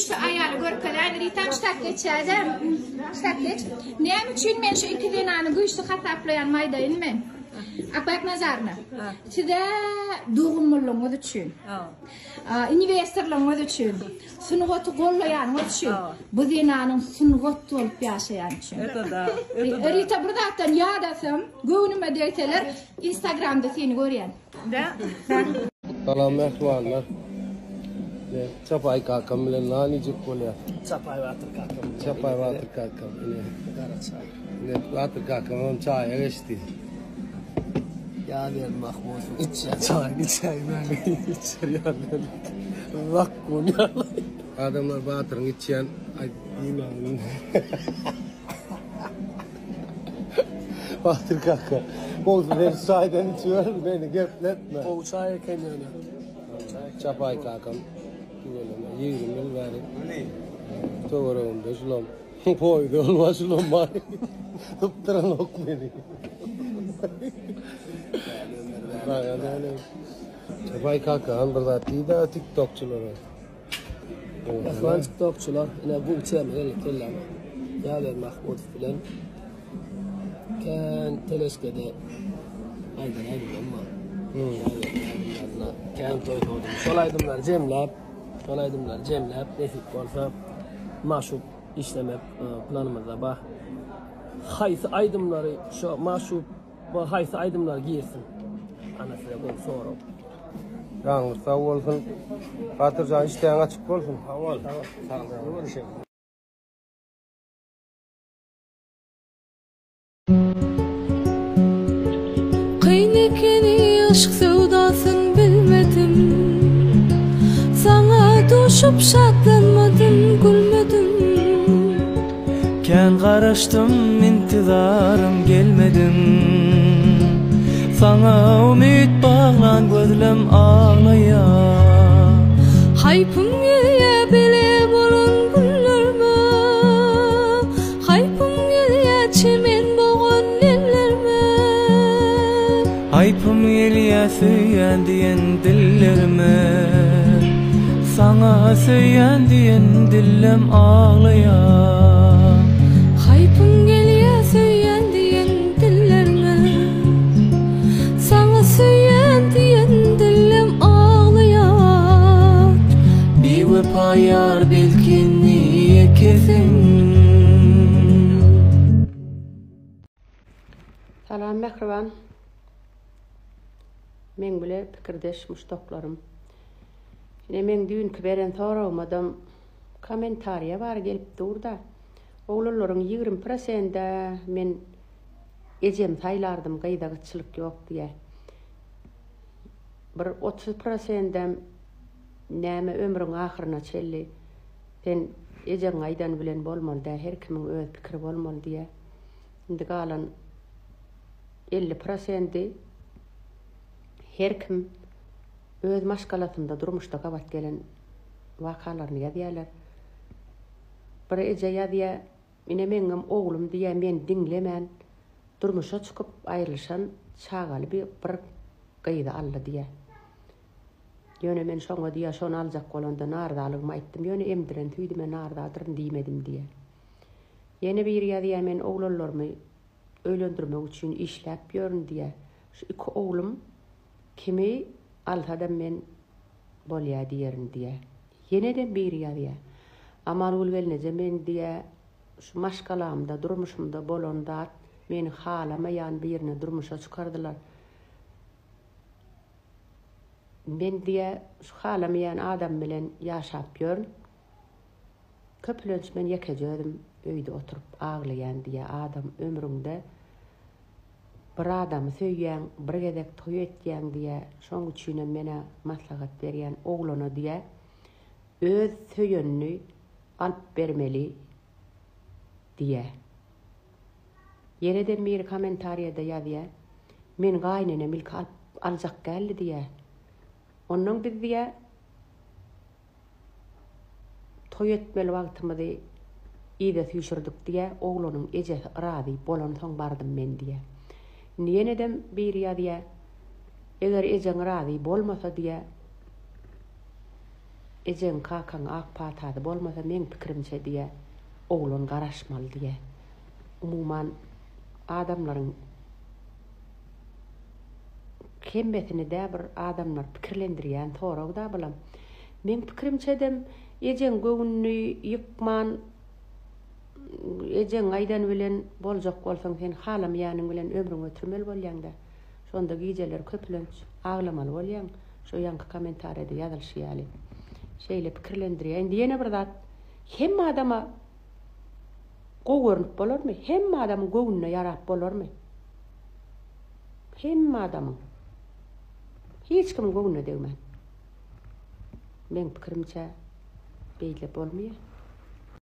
güýçli aýaly görkezäýin. Ritam ştat geçäýdä. Ştat geç. Näme üçin men şu iki zenany güýçli hasaplaýanymy aýdaýyn men. Akbäbek Nazarovna. Size dogumlylygyňyz üçin. Inwestorlygyňyz üçin. Sungaty gollaýanyňyz üçin. Bu zenanyň sungat bolup ýaşaýany üçin. Rita bir zatdan ýadasam, göwnüme degseler, Instagramda seni görýän. Salam mähribanlar. Men Çapaý kakam bilen nan iýjek bolýar. Çapaý Batyr kakam bilen. Çapaý Batyr kakam. Ine. Gara çaý. Ine Batyr kakam hem çaýa geçdi. Ýa ber Mahmudow içýän çaýyny içäýmäň. Içer ýaly. Zakgun ýaly. Adamlar Batyryň içýän aý diýmäň. Batyr kaka, bolsa sen çaýdan içiber, meni gepletme. Gowy çaý eken ýöne. Çapaý kakam tüweleme 20 ýyl bäri töweregimde şulam poýda ol şulam bar. Sypdyranok meni. Çapaý kaka, bir zat diý-de tiktokçylara. Mähriban tiktokçylar, ine bu tema geldi kelläme. Ýawer Mahmudow bilen kän teleşkede aýdan aýdymym bar. Ýaweriň aýdymlaryna kän toý sowdum. Şol aýdymlary jemläp, şol aýdymlary jemläp nesip bolsa maşuk işlemek e, planymyzda bar. Haýsy aýdymlary şo maşuk Bu haýsy aýdymlar girsin? Ana size gowy sorag. Janyňyz sag bolsun. Batyrjan işdäň açyk bolsun. Sag bol. Saglykly görüşelim. Kyn ekeni yşk söwdasyn bilmedim Saňa duşup şatlanmadym gülmedim. Kän garaşdym intizarym gelmediň Saňa umyt baglan gözlem aglaýar. Haýpym gelýä bile bolan günlerime Haýpym gelýä çemen bogan ellerime. Haýpym gelýä söýýän diýen dillerime Saňa söýýän diýen dillem aglaýar. Haýpym gelýä söýýän diýen dillerime Saňa söýýän diýen dillem aglaýar. Biwepa ýar belki indi ýekesiň. Salam mähriban meň bile pikirdeş muşdaklarym. Ine meň düýnki beren soragymadam kommentariýa bar gelip durda. Oglanlaryň 20 prosende men ejemi saýlardym gyza gytçylyk ýok diýä. Bir 30 prosendem näme ömrüň ahyryna çelli sen ejeň aýdany bilen bolmaly dä her kimiň öz pikiri bolmaly diýä. Indi galan 50 prosendi her kim öz maşgalasynda durmuşda gabat gelen wakalaryny ýazýarlar. Bir eje ýazýar, ine meňňem oglum diýýär, meni diňlemän durmuşa çykyp aýrylyşan çagaly bir bir gyzy aldy diýýär. Ýöne men şoňa diýýär, şony aljak bolanda narzalygymy aýtdym, ýöne emdiren süýdüme narzadyryn diýmedim diýýär. Ýene biri ýazýar men oglanlarymy öýlendirmek üçin işläp ýörün diýýär. Şu iki oglum kimi alsadam men bolýa diýerin diýýär. Ýenedem biri ýazýar. Amalgül gelneje men diýýär şu maşgalamda durmuşymda bolan zat meni halamaýan birine durmuşa çykardylar. Men diýýär şu halamaýan adam bilen ýaşap ýörün. Köplenç men ýekeje özüm öýde oturyp aglaýan diýýä adam ömrüňde bir adamy söýýäň bir gezek toý etýäň diýýä şoň üçinem menä maslahat berýän oglana diýýä öz söýenini alyp bermeli diýýä ýenedem biri komentariýada ýazýa men gaýynenem ilki alyp aljak däldi diýýä onnoň biz diýýä Toý etmeli wagtymyzy yza süýşürdik diýýä, oglanyň ejesi yrazy bolansoň bardym men diýýä. Indi ýenedem biri ýazýa, eger ejeň razy bolmasa diýýä. Ejeň kakaň ak patasy bolmasa meň pikirimçe diýä oglan garaşmaly diýä. Umuman adamlaryň hemmesini dä bir adamlar pikirlendirýän sorag da bulam. Meň pikirimçedem ejeň göwnüni ýykman ejeň aýdany bilen boljak bolsaň sen halamaýanyň bilen ömrüňi ötürmeli bolýaňda. Şonda gijeler köplenç aglamaly bolýaň. Şo ýaňky kommentariýada ýazylyşy ýaly. Şeýle pikirlendirýär. Indi ýene bir zat. Hemme adama gowy görnüp bolarmy? Hemme adamyň göwnüne ýarap bolarmy? Hemme adamyň. Hiç kimiň göwnüne degmän. Meň pikirimçe beýle bolmaýar.